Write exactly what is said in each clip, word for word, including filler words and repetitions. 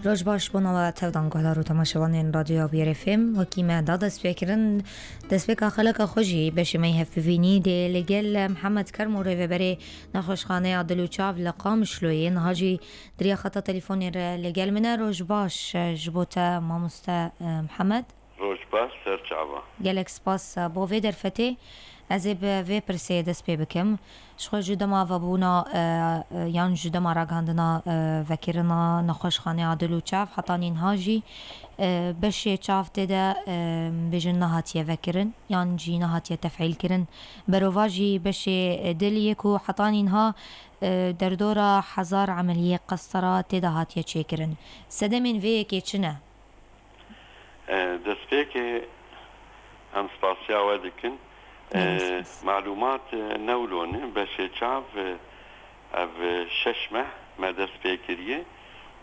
Roj baş bo nava tevdan guhdar û temaşevanên Radyoya Bûyerê F M. Wekî me da destpêkirin, destpêka xeleka xwe jî beşê me yê hevbivînî dê li gel Mihemed Kermo rêveberê nexweşxaneya dil û çav li Qamişloyê niha jî di riya xeta telefonê re li gel min e. Roj baş ji bo te mamoste, e, Mihemed. Roj baş, ser çava. Gelek spas, e, bo vê derfetê. Ez ê bi vê pirsê dest pê bikim. Ji xwe ji dema vebûna, e, e, yan ji dema ragihandina, e, vekirina nexweşxaneya dil û çav heta nînha jî, e, beşê çav tê de, e, bêjin nehatiye vekirin yan jî nehatiye tefîlkirin. Berova jî beşê dil yê ku heta nînha, e, derdora hezar emeliyê qestera tê de hatiye çêkirin. Sedemên vê yekê çi ne? E, destpêkê em spasiya we dikin. E, Gelek spas. Malûmat, e, ne wilo ne, beşê çav, e, ev, e, şeş meh me dest pê kiriye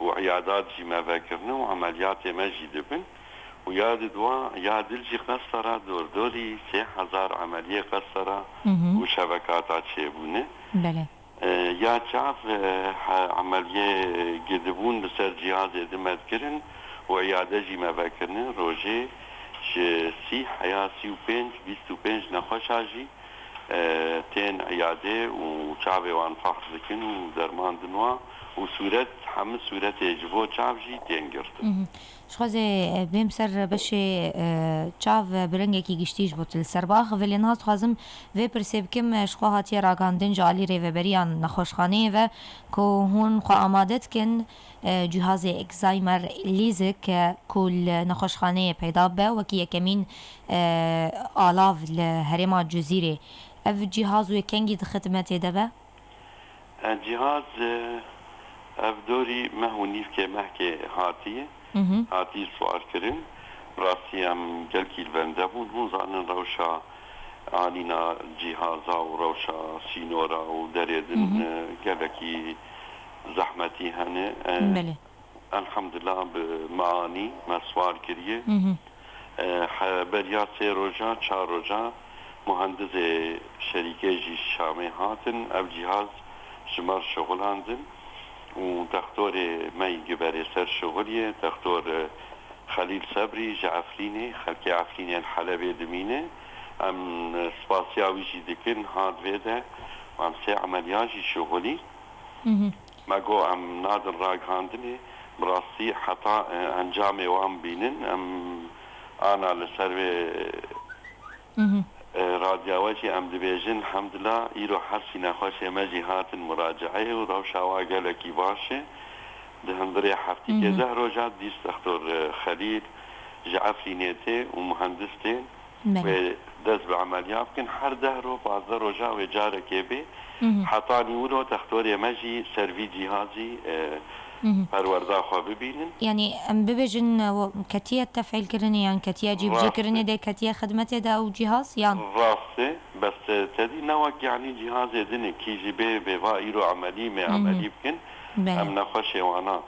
û îyadat jî me vekirine û emeliyatê me jî dibin. Û ya di dua, ya dil jî qestera dordorî sê hezar emeliyê qestera Hı hı. û şevekata çêbûne. Belê. E, ya çav, e, he, emeliyê girtibûn li ser cihazê din me dikirin û îyade jî me vekirine. Rojê ji sî heya sî û pênc, bîst û pênc nexweşa jî, e, tên îyade û çavê wan fehs dikin û derman din wan û sûret, hemû sûretê ji bo çav jî tên girtin. Mhm. Ji xwezê, e, bêm ser beşê, e, çav, e, bi rengekî giştî ji bo tu li ser biaxivî. Lê niha dixwazim vê pirsê bikim, e, ji xwe hatiye ragihandin ji alî rêveberiya nexweşxaneyê ve ku hûn xwe amade dikin, e, cihazê Excimer Lasik, e, ku li nexweşxaneyê peyda bibe, wekî yekemîn, e, alav li herêma Cizîrê. Ev cihaz wê kengî di xidmetê de be? E, cihaz, e, ev dorî meh û nîvkê mehkê hatiye, Mhm. hatî siwarkirin. Rastî em gelkî li bende bûn. Hûn zanin rewşa anîna cîhaza û rewşa sînora û derê din, Mhm. e, gelekî zehmetî hene. E, Belê. Elhamdulillah bi me anî, me siwar kiriye. Mhm. E, he, beriya sê roja, çar roja muhendizê şerîkê jî Şamê hatin. Ev cîhaz ji me re şixulandin û textorê me yî giberê ser şixuliyê. Textor, e, Xelîl Sebrî ji Efrînê, xelkê Efrînê li Helebê dimîne. Em, e, spasiya wî jî dikin, hat vê de. Em sê emeliya jî şixulî. Mhm. Me got, em nadin ragihandinê, bi rastî heta, e, encamê wan bînin, em ana li ser vê, Mhm. e, radya we jî em dibêjin, hemdila, îro hersî nexweşê me jî hatin muracaeyê û rewşa wa gelekî baş e. Di hundirê heftîkê Mhm. deh roja dîs textor, e, Xelîl ji Efrînê tê û muhendis tên. Belê. Wê dest bi emeliya bikin. Her deh roj, pazdeh roja wê carekê bê. Mhm. Hetanî wilo textorê me jî ser vî cîhazî, e, Mhm. perwerda xwe bibînin. Yanî em bibêjin, e, wo-, ketiye tefîlkirinê yan ketiye Rast e. cîbicîkirinê dê ketiye xidmetê de ew cîhaz yan? Rast e. Bes te, te dî ne wek yanî cîhazê din e, kî jî bê, bê va îro emelî me Mhm. emelî bikin. Belê. Em nexweşê wana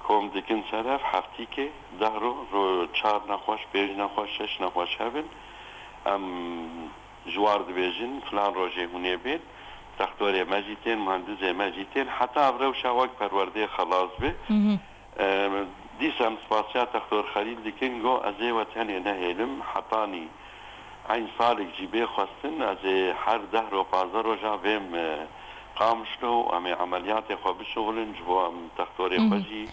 kom dikin ser ev heftîkê, deh ro, ro çar nexweş, pênc nexweş, şeş nexweş hebin. Em ji war dibêjin, filan rojê hûn ê bên, textorê me jî tên, muhendizê me jî tên, heta ev rewşa wek perwerdê xelas be. Mhm. Em, dîsa em spasiya textor Xelîl dikin, got, ez ê we tenê nehêlim, hetanî Eyn salek jî bê xwestin, ez ê her deh ro, pazdeh roja vêm, e, Qamişlo û em ê emeliyatê xwe bişuxulin, ji bo em textorê xwe Mhm. jî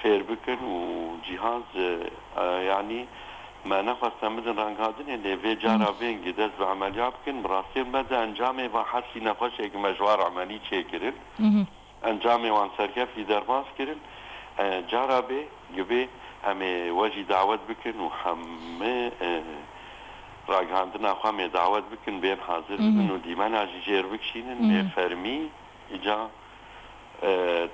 fêr bikin û cîhaz, e, e, yanî me nexwest em bidin rengandinê, lê vê cara Mhm. vêngî dest bi emeliya bikin, bi rastî me de encamê va hersî nexweşek me ji war emelî çêkirin. Mhm. Encamê wan serkeftî derbas kirin. E, cara bê, gibê em ê we jî dawet bikin û hemî, e, ragihandina xwe em ê dawet bikin, bên hazir bibin Mhm. û dîmena jî jêr bikişînin, lê Mhm. fermî îca, e,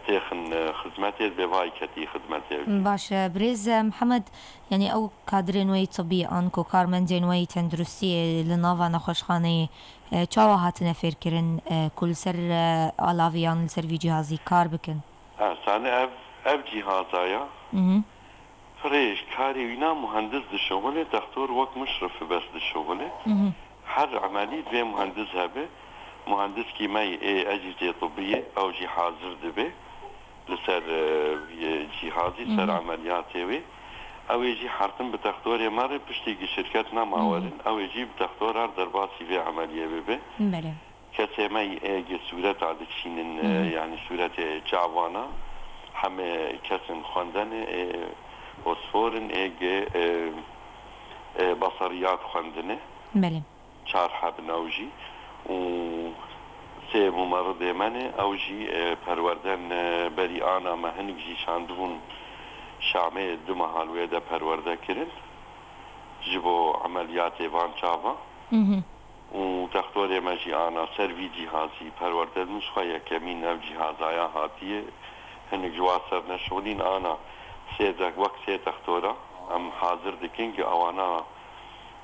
têxin, e, xizmetê, dibê vay ketî xizmetê. Baş e, birêz, e, Mihemed, yanî ew kadirên we yî tibî an ku karmendên we yî tenduristiyê li nava nexweşxaneyê, e, çawa hatine fêrkirin, e, ku li ser, e, alavî yan li ser vî cîhazî kar bikin? Ha, sane ev, ev cîhaza ya. Mhm. Firê ji karê wîna muhendis dişuxulê, textor wek muşrif bes dişuxulê. Mhm. Her emelî divê muhendis hebe. Muhendiskî me yê ê ecîzê tibî ye, ew jî hazir dibe. li ser, e, vî cîhazî, ser Hı hı. emeliyatê wê. Ew ê jî hertin bi textorê me re, piştî ki şirket nema Hı hı. werin, ew ê jî bi textora re derbasî vê emeliyê bibe. Belê. Kesê me yê ê gi sûreta dikişînin, Hı hı. e, yanî sûretê çavana, hemê kesin xwendene, ê osfor in, ê gi, e, e, basariyat xwendine. Belê. Çar hebin ew jî. Û sê mumeridê me ne, ew jî, e, perwerden, e, berî ana me hinek jî şandibûn Şamê, du meha li wê de perwerde kirin. Ji bo emeliyatê van çavan. Mhm. Û textorê me jî ana ser vî cîhazî perwerde dibin. Ji xwe yekemîn ev cîhazaya hatiye. Hinek ji wa ser neşixulîn ana sê de, wek sê textora em hazir dikin ki ewana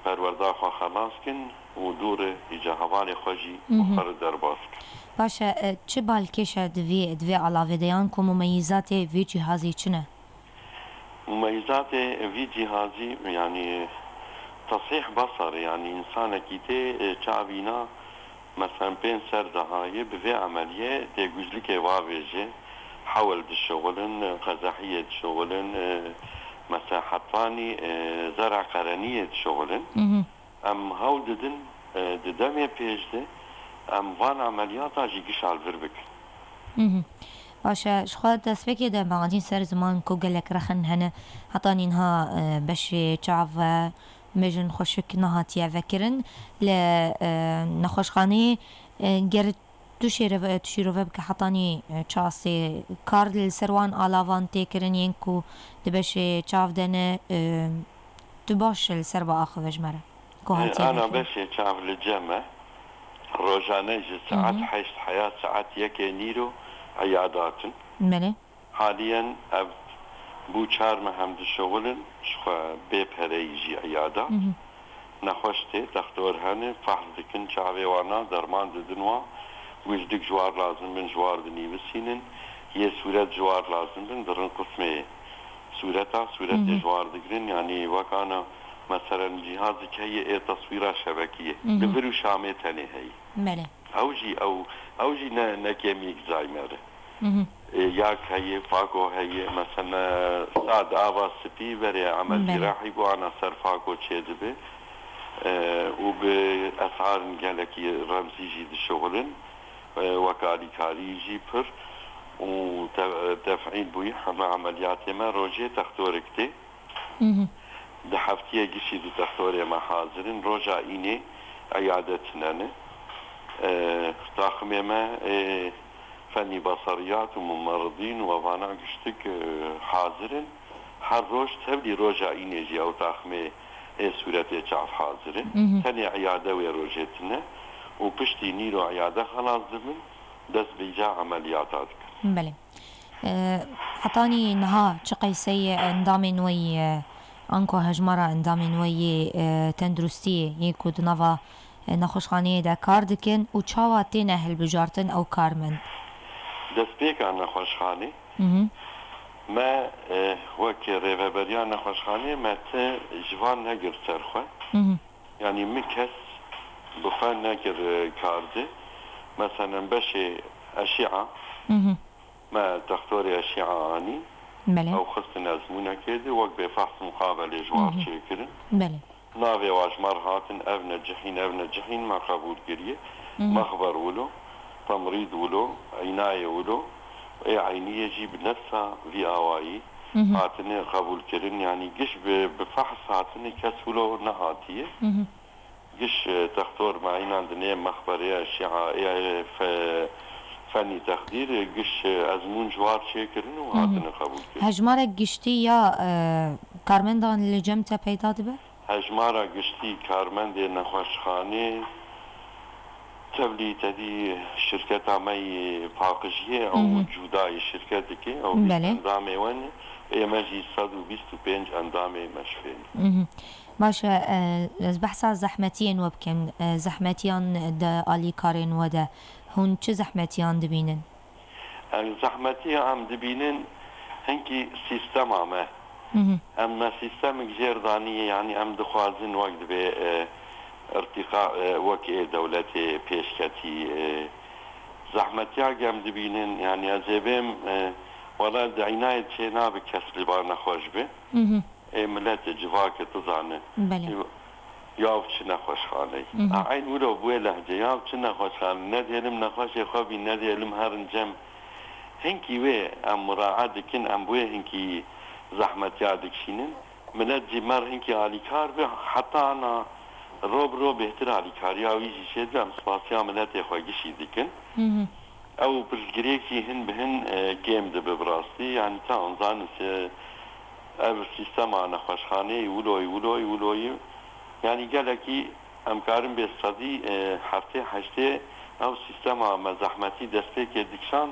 perwerda xwe xelas kin û dû re îca hevalê xwe jî Mhm. xwe re derbas kin. Baş e, e, çi balkêş e di vê, di vê alavê de yan ku mumeyîzatê vê cîhazê çi ne? Mumeyîzatê vî cîhazî, yanî tesîh besar, yanî însanekî tê, e, çavîna, meselen pênc ser dehayê bi vê emeliyê tê guzlikê wavêje, hewil dişixulin, qezehiyê dişixulin, e, mesela hetanî, e, zera qereniyê dişixulin. Mhm. Em hewl didin, e, di demê pêş de em van emeliyata jî gişa li vir bikin. Mhm. Baş e, ji xwe destpêkê de me anî ser ziman ku gelek rexin hene. Hetanî niha, e, beşê çav e, bêjin xweşik nehatiye vekirin. Li, e, nexweşxaneyê, e, ger tu şêrove, tu şîrove bike hetanî, e, çasê kar li ser wan alavan tê kirin yên ku di beşê çav de ne, e, tu baş li ser ba axive ji me re. Ku hatiye Ana vekirin. Beşê çav li cem e. Rojane ji saet Hı hı. heşt heya saet yekê nîro eyadat in. Belê. Haliyen ev bû çar meh em dişixulin, ji xwe bê pereyî jî eyada. Mhm. Nexweş tê, textor hene, fehs dikin çavê wana, derman didin wan. Guzlik ji war lazim bin, ji war dinivîsînin. Yê sûret ji war lazim bin, dirin qismê sûreta, sûretê Mhm. ji war digirin. Yanî wek ana, meselen cîhazek heye ê teswîra şebekiyê. Mhm. Li vir û Şamê tenê heye. Belê. Ew jî, ew, ew jî ne, ne kêmîk zaymer e. Mhm. E, yak heye, fako heye, mesela sad ava spî verê emel Belê. Cîrahî ku ana ser fako çêdibe. E, û bi esarên gelekî remzî jî dişixulin. E, wek alîkarî jî pir û te-, tefîl bûyî heme emeliyatê me rojê textorik tê. Mhm. Di heftiyê gişî du textorê me hazir in. Roja înê eyade tune ne. E, taximê me, e, fenî basariyat û mumeridîn û evana giştik, e, hazir in. Her roj tevlî roja înê jî ew taximê ê sûretê çav hazir in. Mhm. Tenê eyade wê rojê tune û piştî nîro eyade xelas dibin, dest bi îca emeliyata dikin. Belê. E, hetanî niha çi qeyseyê endamên we yê, anku hejmara endamên we yê, e, tenduristiyê yê ku di nava, e, nexweşxaneyê de kar dikin û çawa têne hilbijartin ew karmend? Destpêka nexweşxanê Mhm. me, e, wek rêveberiya nexweşxanê me ti ji van negirt ser xwe. Mhm. Yanî min kes bi xwe nekir, e, kar de. Meselen beşê eşîa, Mhm. me textorê eşîa anî. Belê. Ew xistin ezmûnekê de wek bê fehs muqabelê ji wan Mhm. çêkirin. Belê. Navê wa ji me re hatin, ev ne cihîn, ev ne cihîn, me qebûl kiriye. Mhm. Mexber wilo, temrîd wilo, înayê wilo, ê eyniyê jî bi nefsa vî awayî Mhm. hatine qebûl kirin. Yanî giş bi, bi fehs hatine, kes wilo nehatiye. Mhm. Giş, e, textor me înandinê mexberê eşîa, ê, e, fe-, fenî texdîr, e, giş, e, ezmûn ji war çêkirin û Mhm. hatine qebûl kirin. Hejmarek giştî ya, e, karmendan li cem te peyda dibe? Hejmara giştî karmendê nexweşxanê tevlî tedî şirketa me yê paqijiyê ew Mhm. cudayî şirketekê, ew bîst Belê. endamê we ne, ê me jî sed û bîst û pênc endamê me ji fê ne. Mhm. Baş e, e, ez behsa zehmetiyên we bikim. E, zehmetiyan di alîkarên we de hûn çi zehmetiyan dibînin? Em zehmetiya em dibînin hinkî sîstema me. Mhm. Em me sîstemik jêr daniye, yanî em dixwazin wek dibê, e, irtîqa, e, wek ê dewletê pêşketî, e, zehmetiya em dibînin, yanî ez ê bêm, e, Wala di înayê çê nabe kes li ba nexweş be. Mhm. Ê miletê civakê tu zane. Belê. Yaw çi nexweşxaneyî. Mhm. A eyn wilo bi wê lehcê, yaw çi nexweşxane, ne diyelim nexweşê xwe bî, ne diyelim herin cem. Hinkî wê em muraet dikin, em bi wê hinkî zehmetiya dikişînin. Milet jî mer hinkî alîkar be, heta ana ro bi ro bêhtir alîkariya wî jî çêdibe, em spasiya miletê xwe gişî dikin. Mhm. Ew pirsgirêk jî hin bi hin, e, kêm dibe bi rastî. Yanî ta hûn zanin se-, ev sîstema nexweşxaneyê wilo ye, wilo ye, wilo ye. Yanî gelekî em karin bê sedî, e, heftê heştê ew sîstema me zehmetî destpêkê dikişand,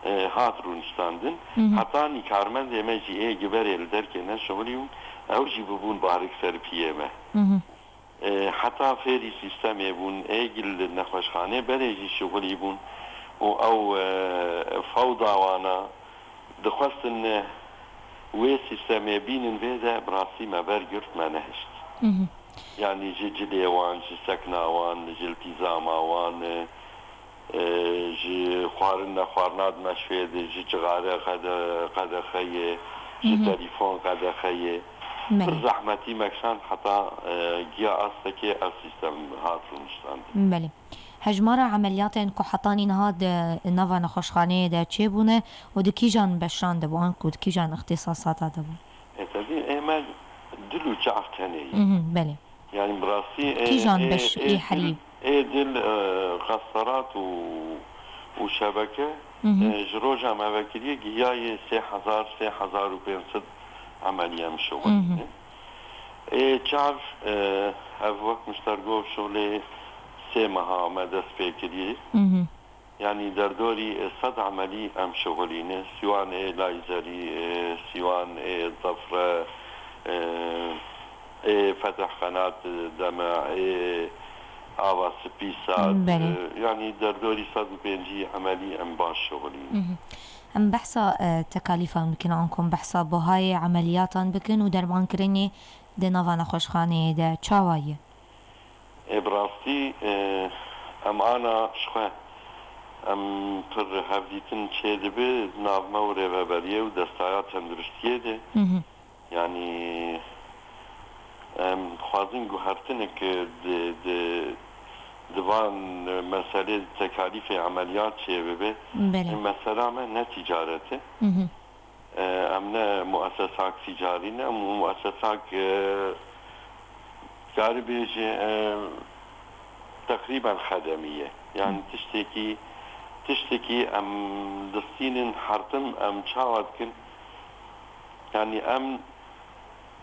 e, hat rûniştandin. Mhm. Heta nî karmendê me jî ê giberê li derkê neşixulîbûn, ew jî bibûn barik ser piyê me. Mhm. E, heta fêrî sîstemê bûn, ê gil li nexweşxanê berê jî şixulî bûn û ew, e, fewda wana dixwestin, e, wê sîstemê bînin vê de, bi rastî me bergirt, me nehişt. Mhm. Yanî ji cilê wan, ji sekna wan, ji iltîzama wan, e, e, ji xwarin nexwarina di meşûyê de, ji cixare qede-, qedexeyê, ji Mhm. telîfon qedexeyê. Belê. Pir zehmetî me kişand heta, e, giya astekê ev sîstem hat rûniştandin. Belê. Hejmara emeliyatên ku hetanî niha di nava nexweşxaneyê de çêbûne û di kîjan beşan de bû, an ku di kîjan îxtîsasata de bû? E, tevî ê me dil û çav tenê ye. Mhm, belê. Yanî bi rastî, ê, Kîjan ê, beş ê ê dil, herî? Ê dil, e, qesterat û, û şebeke, Mhm. e, ji roja me vekiriyê gihiyaye sê hezar, sê hezar û pênc sed emeliye em şixulîne. Mhm. Ê çav, e, ev wek min ji te re got şixulê sê meha me dest pê kiriye. Mhm. Yanî derdorî, e, sed emelî em şixulîne. Sîwan ê layzerî, e, sîwan ê zefre, e, ê fetih qenat, e, deme, ê ava spî sat, Belê. e, yanî derdorî sed û pêncî emelî em baş şixulîne. Mhm. Em behsa, e, tekalîfan bikin, ankom behsa buhayê emeliyatan bikin û dermankirinê di nava nexweşxaneyê de çawa ye? Ê, bi rastî, e, em ana ji xwe, em pir hevdîtin çêdibe di nav me û rêveberiyê û destaya tenduristiyê de. Mhm. Yanî, em dixwazin guhertinek di, di, di van meselê tekalîfê emeliyat çêbibe. Belê. Ê, mesela me ne tîcaret e. Mhm. E, em ne muesesak tîcarî ne, em muesesak, e, karibêje, e, teqrîben xedemî ye. Yani tiştekî, tiştekî em distînin hertim, em çawa dikin? Yani em,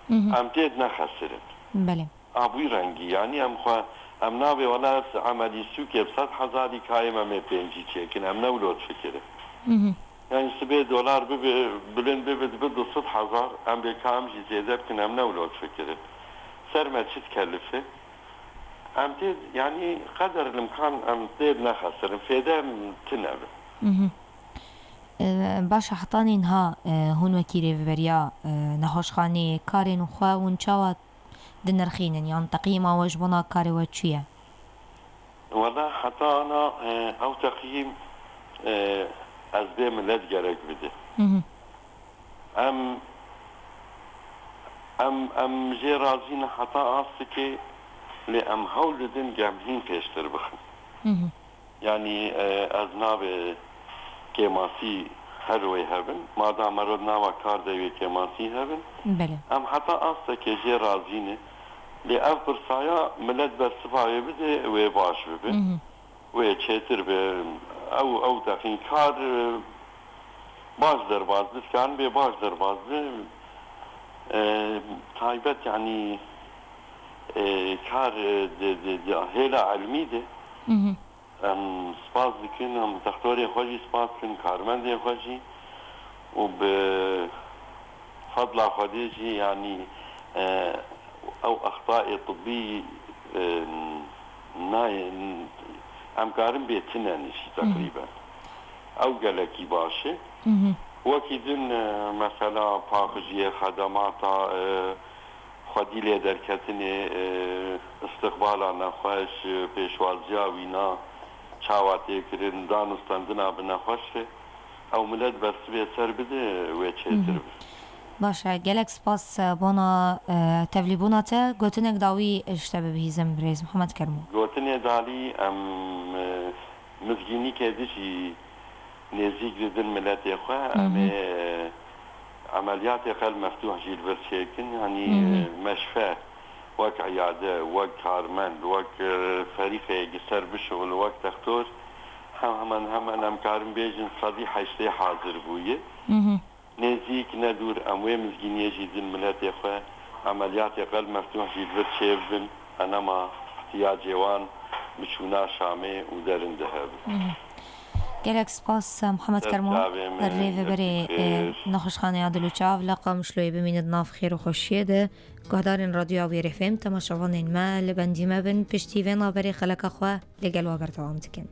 Mhm. em tê dinexesirin. Belê. A bûyî rengî, yanî em xwe, em nabê wela ez emelî sûkê bi sed hezarî kayê me mê pêncî çêkin, em ne wilo difikirin. Mhm. Yanî sibê dolar bibe, bilind bibe, dibe du sed hezar, em bê ka em jî zêde bikin, em ne wilo difikirin. Ser me çi dikelife? Em tê, yanî qeder limkan em tê nexesirin, fêde em tine be. Mhm. E, baş e, hetanî niha, e, hûn wekî rêveberiya, e, nexweşxaneyê karên xwe hûn çawa dinirxînin yan teqîma we ji bona karê we çi ye? Wela heta ana, e, ew teqîm, e, ez bê milet gerek bide. Mhm. Em, em, em jê razî ne heta astikê, lê em hewl didin ge em hîn pêştir bixin. Mhm. Yanî, e, ez nabê kêmasî her wê hebin. Madam mero di nava kar de wê kêmasî hebin. Belê. Em heta astekê jê razî ne. Lê ev pirsaya milet bersiva wê bide, wê baş bibe. Mhm. Wê çêtir be. Ew, ew deqîn kar, e, baş derbas bi, dikarin bê baş derbas bi. E, taybet yanî, e, kar, e, di, di, di hêla ilmî de. Mhm. Em spas dikin, em dextorê xwe jî spas dikin, karmendên xwe jî û bi fedla Xwedê jî, yanî, e, ew extayê tibbî, e, nayê, em karin bê tine jî Hı hı. teqrîben. Ew gelekî baş e. Hı hı. Wekî din, e, mesela paqijiyê xedemata, e, xwedî lê derketinê, e, istiqbala nexweş, e, pêşwaziya wîna çawa tê kirin, dan û stendina bi nexweş re. Ew milet bersivê ser bide, wê çêtir bi. Baş e, gelek spas bona tevlîbûna te. Gotinek dawî ji te bibihîzim birêz Mihemed Kermo. Gotinê dalî em mizgînîkê dijî nêzîk didin miletê xwe, em ê emeliyatê qelb meftûh jî li vir çêkin. Yanî meşfe wek îyade, wek karmend, wek ferîqê li ser bişuxul, wek textor, hemen hemen em karin bêjin sedî heştê hazir bûye. Nêzîk ne dûr em wê mizgîniyê jî din miletê xwe emeliyatê qelb meftûh jî li vir çêbibin, enema ihtiyacê wan bi çûna Şamê û derinde hebin. Gelek spas Mihemed Kermo, rêveberê nexweşxaneya Dil û Çav li Qamişloyê bimîne di nav xêr û xweşiyê de. Guhdarên Radyoya Wêrê F M, temaşevanên me li bendî me bin, piştî vê navberê xeleka xwe li gel we berdewam dikin.